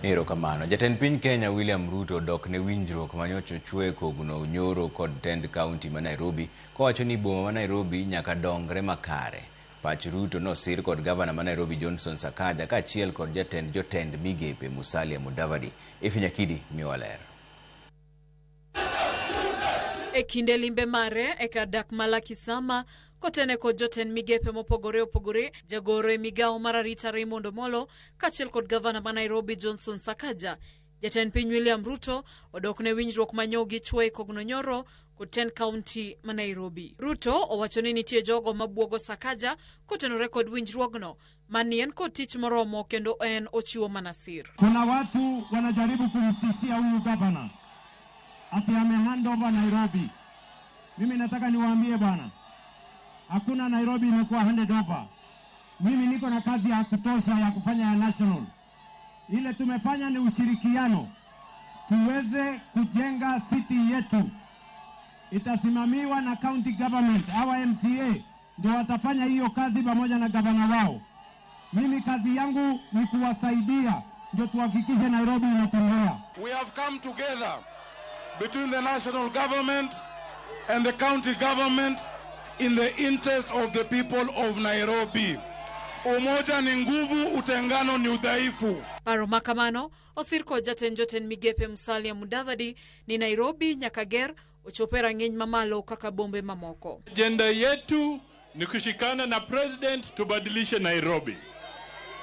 Erokamano. Jatend piny Kenya William Ruto odok ne winjruok manyocha ochwe kogno nyoro kod tend kaunti ma Nairobi kowacho ni boma ma Nairobi nyaka dongre makare. Pach Ruto nosir kod gavana ma Nairobi Johnson Sakaja kaachiel kod jatend jotend migepe Musalia Mudavadi. Efi Nyakidi miwa ler. E kinde limbe mare e kar dak ma Lakisama kotene kod jotend migepe mopogore opogore, jagoro e migawo mar arita Raymond Omolo kaachiel kod gavana ma Nairobi Johnson Sakaja. Jatend piny William Ruto odok ne winjruok manyo gichwo e kogno nyoro kod tend kaunti ma Nairobi. Ruto owacho ni nitie jogo mabuogo Sakaja kotenore kod winjruogno mani en kod tich moromo kendo en ochiwo mana sir. Kuna watu wanajaribu kumtishia huyu gavana ati ame hand over Nairobi. Mimi nataka niwaambie bwana, hakuna Nairobi imekuwa handed over. Mimi niko na kazi ya kutosha ya kufanya ya national. Ile tumefanya ni ushirikiano, tuweze kujenga city yetu. Itasimamiwa na county government, hawa MCA ndio watafanya hiyo kazi pamoja na gavana wao. Mimi kazi yangu ni kuwasaidia ndio tuhakikishe Nairobi inatembea. We have come together between the national government and the county government in the interest of the people of Nairobi. Umoja ni nguvu, utengano ni udhaifu. Paro ma kamano osir kod jatend jotend migepe Musalia Mudavadi ni Nairobi nyaka ger ochopo e rang'iny mamalo kaka bombe mamoko. Ajenda yetu ni kushikana na president tubadilishe Nairobi.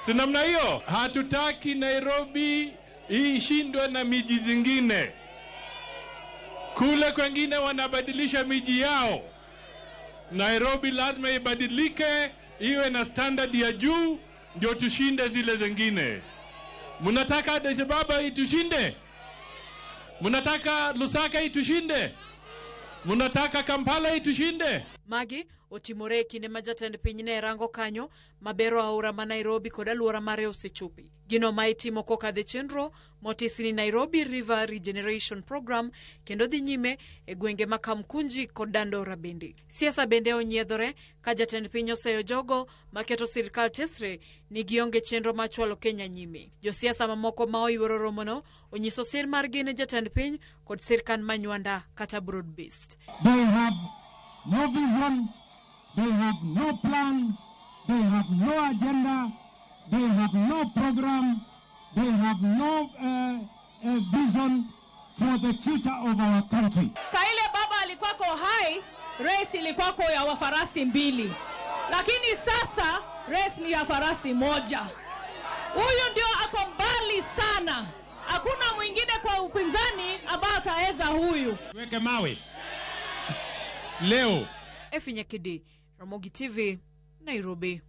Si namna hiyo? Hatutaki Nairobi ishindwe na miji zingine. Kule kwengine wanabadilisha miji yao. Nairobi lazima ibadilike, iwe na standard ya juu, ndio tushinde zile zingine. Mnataka Addis Ababa itushinde? Mnataka Lusaka itushinde? Mnataka Kampala itushinde? Magi otimore e kinde ma jatend piny ne rango kanyo mabero aora ma Nairobi kod aluora mare osechopi. Gino ma itimo kokadho e chenro motisi ni Nairobi River Regeneration Program kendo dhi nyime e gwenge ma Kamkunji kod Dandora bende. Siasa bende onyiedhore ka jatend piny oseyo jogo maketo sirkal tesre ni gionge chenro mar chwalo Kenya nyime. Josiasa mamoko ma oyuoro romono onyiso sir margi ne jatend piny kod sirkand Manywanda kata broad based. They have no vision, they have no plan, they have no agenda, they have no program, they have no vision for the future of our country. Saa ile baba alikuwako hai, race ilikuwako ya wafarasi mbili, lakini sasa race ni ya farasi moja. Huyu ndio ako mbali sana, hakuna mwingine kwa upinzani ambao ataweza huyu. Weke mawe leo. Efi Nyakidi, Ramogi TV, Nairobi.